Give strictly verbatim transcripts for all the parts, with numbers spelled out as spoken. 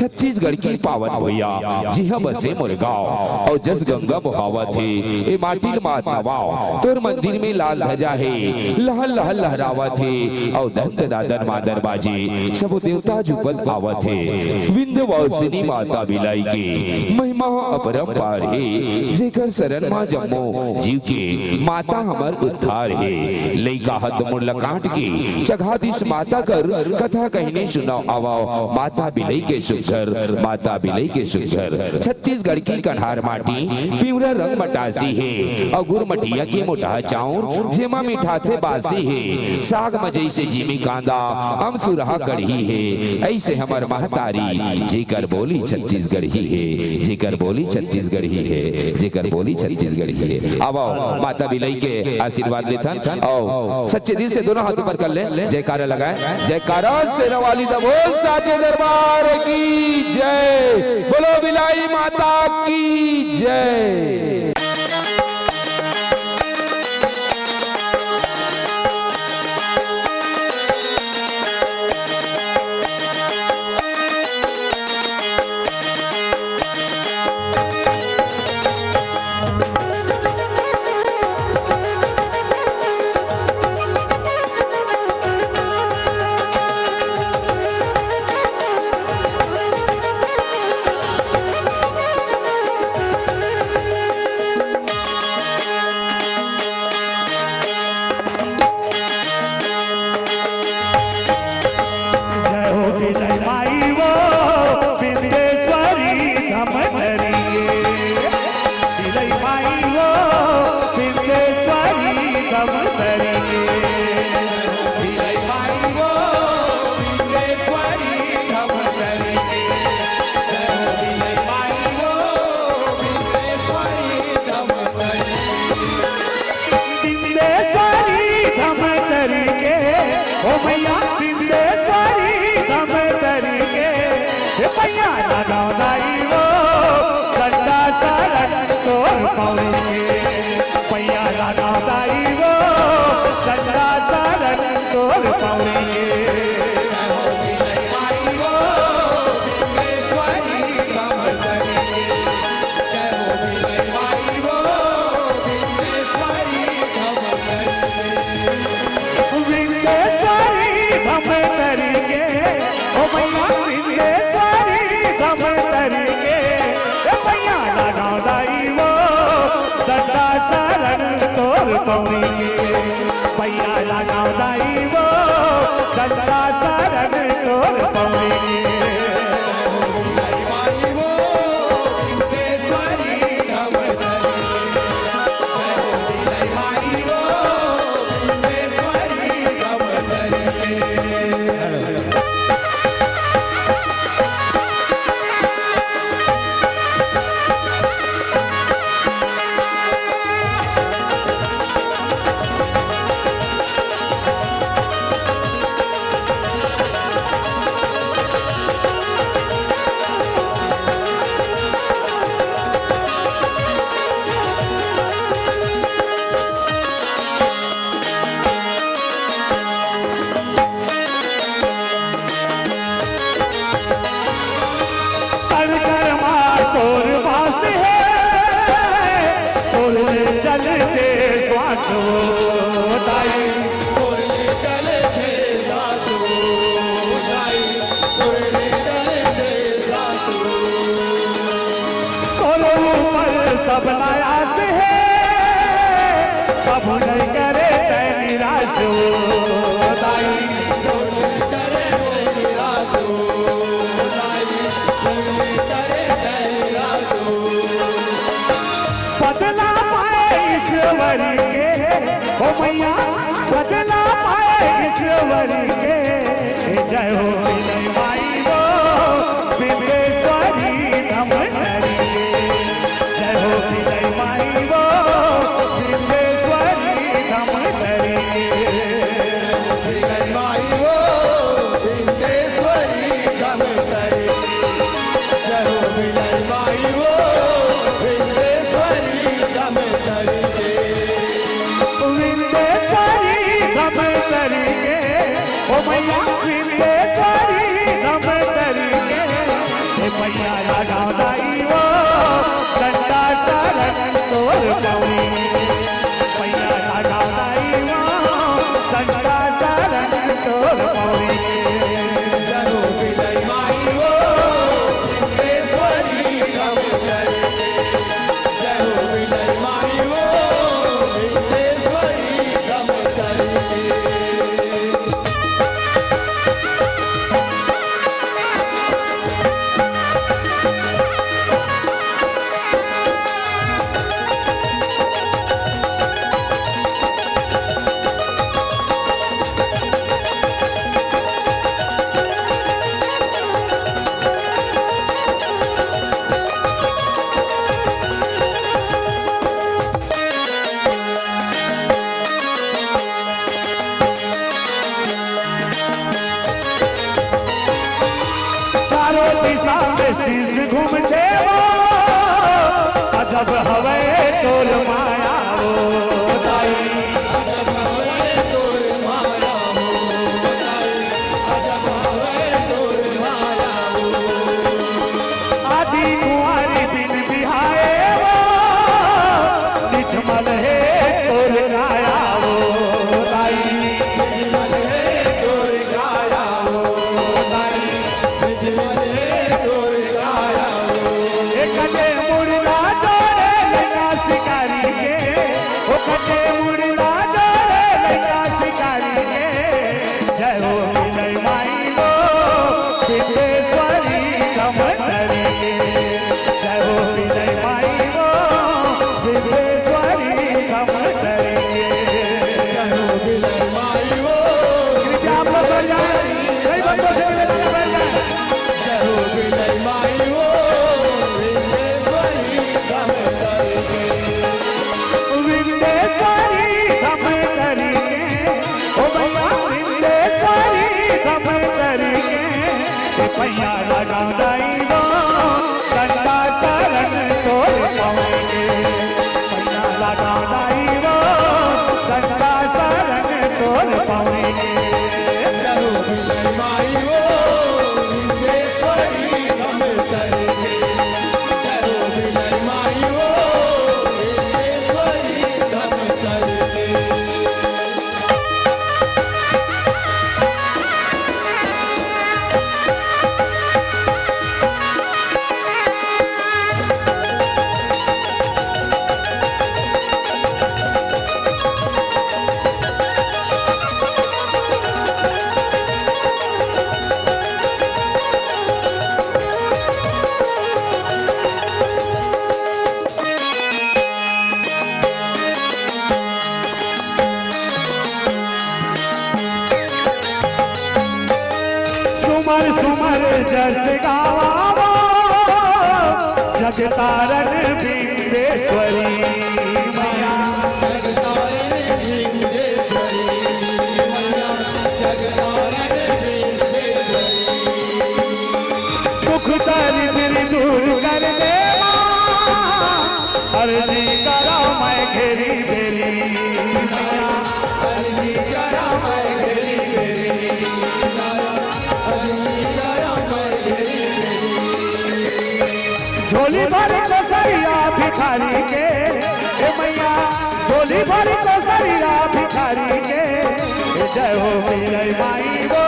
छत्तीसगढ़ की पावन भुइयां, जिहां बसे मोर गांव। अउ जस गंगा बोहावत हे, ए माटी ल मत नवाव। तोर मंदिर में लाल ध्वजा हे, लहर लहर लहरावत हे। अउ दंत नादन मादन बाजे, सबो देवता जूपत आवत हे। विंध्यवासिनी माता बिलाई के महिमा अपरंपार हे। जेकर शरण म जम्मो जीव के माता हमर उद्धार हे। लइका हत मुड़ ल काट के चघा दिस माता कर, कथा कहिनी सुनव आवव, माता बिलई के सुग्घर, माता बिलई के सुग्घर। छत्तीसगढ़ की कन्हार माटी, पिंवरा रंग मटासी हे, अउ गुरमटिया के मोटहा चाउर, जेमा मिठाथे बासी हे। साग म जइसे जिमी कांदा, अमसुरहा कड़ही हे, अइसे हमर महतारी, जेकर बोली छत्तीसगढ़ी हे, जेकर बोली छत्तीसगढ़ी हे, जेकर बोली छत्तीसगढ़ी हे। आवव, माता बिलई के आशीर्वाद लेथन। अउ सच्चे दिल से दोनों हाथ ऊपर कर ले, जयकारा लगाए, जयकारा। शेरा वाली दा बोल, साचे दरबार की जय, बोलो बिलाई माता की जय। जय हो बिलई माई वो बिंदेश्वरी धमतरी के। बिलई माई वो बिंदेश्वरी धमतरी के। बिलई माई वो बिंदेश्वरी धमतरी के। जय हो बिलई माई वो बिंदेश्वरी धमतरी के। बिंदेश्वरी धमतरी के, ओ मैया बिंदेश्वरी धमतरी के, हे मैया लगाव दाई वो, दंडा शरण तोर पौड़ी के, मैया लगाव दाई वो, दंडा शरण तोर पौड़ी के। विंदेश्वरी धमतरी के, ओ मैया विंदेश्वरी धमतरी के, ए मैया लगाव दाई वो, दंडा शरण तोर पौड़ी के, मैया लगाव दाई वो, दंडा शरण तोर पौड़ी के। कण कण मा तोर वास हे, तोर ले चलथे श्वास वो दाई। तोर ले चलथे श्वास वो दाई, तोर ले चलथे श्वास वो। तोर ऊपर सबला आस हे, कभू नइ करे तैं निराश वो दाई। बदला पाए ईश्वर के, ओ मैया, बदला पाए ईश्वर के। जय हो बिलई माई वो, बिंदेश्वरी धमतरी के। जय हो बिलई माई वो, बिंदेश्वरी धमतरी के। बिलई माई वो, पैया लगावं दाई वो, संता सरन तोर पौनी। पैया लगावं दाई वो, संता सरन तोर पौनी। जय हो बिलाई माई वो, विश्वेश्वरी कम करके। जय हो बिलाई माई वो, विश्वेश्वरी कम करके। चारों दिशा में शीश घूमथे वो, अजब हवे तोर माया वो दाई। अजब हवे तोर माया वो दाई, अजब हवे तोर माया वो। आधी कुंवारी दिन बिहाए वो, निजमल हे तोर काया वो दाई। निजमल हे तोर काया वो दाई, निजमल हे तोर काया वो। ए कटे मुड़ला जोड़े लइका शिकारी के, ओ कटे मुड़ला जोड़े लइका शिकारी के। जय हो बिलाई माई वो, विश्वेश्वरी कमंडरी के। जय हो बिलाई माई वो, विश्वेश्वरी कमंडरी के। जय हो बिलाई माई वो, कृपया आप लोग बैठ जाएं, कई बंदों से निवेदन है, बैठ जाएं। जय हो बिलाई माई वो, विश्वेश्वरी कमंडरी के। विश्वेश्वरी कमंडरी के, ओ भैया विश्वेश्वरी कमंडरी के। पैया लगावं दाई वो, संता सरन तोर पौनी। पैया लगावं दाई वो, संता सरन तोर पौनी। जय हो बिलाई माई वो, विश्वेश्वरी कमंडरी के। जय हो बिलाई माई वो, विश्वेश्वरी कमंडरी के। सुमर सुमर जस गावा वो, जगतारण बिंदेश्वरी मैया। जगतारण बिंदेश्वरी मैया, जगतारण बिंदेश्वरी। दुख दरिद्र दूर कर दे माँ, अर्जी करा मैं घेरी बेरी मैया। अर्जी करा मैं घेरी बेरी मैया, अर्जी करा मैं घेरी बेरी। झोली भर कसरिया भिखारी के, ए मैया, झोली भर कसरिया भिखारी के। जय हो बिलाई माई वो,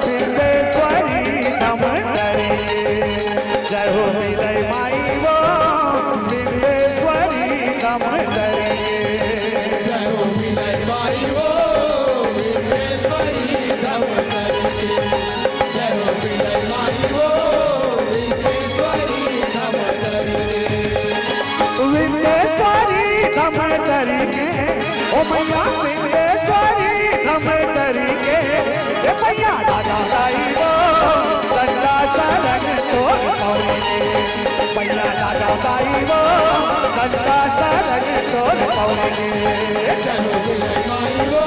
बिंदेश्वरी कमंडरी के। जय हो बिलाई माई वो, बिंदेश्वरी कमंडरी के। जय हो बिलाई माई वो, बिंदेश्वरी कमंडरी के। जय हो बिलाई माई वो, बिंदेश्वरी कमंडरी के। विंदेश्वरी कमंडरी के, ओ मैया विंदेश्वरी कमंडरी के। ए मैया लगावं दाई वो, संता सरन तोर पौनी। मैया लगावं दाई वो, संता सरन तोर पौनी। जय हो बिलाई माई वो,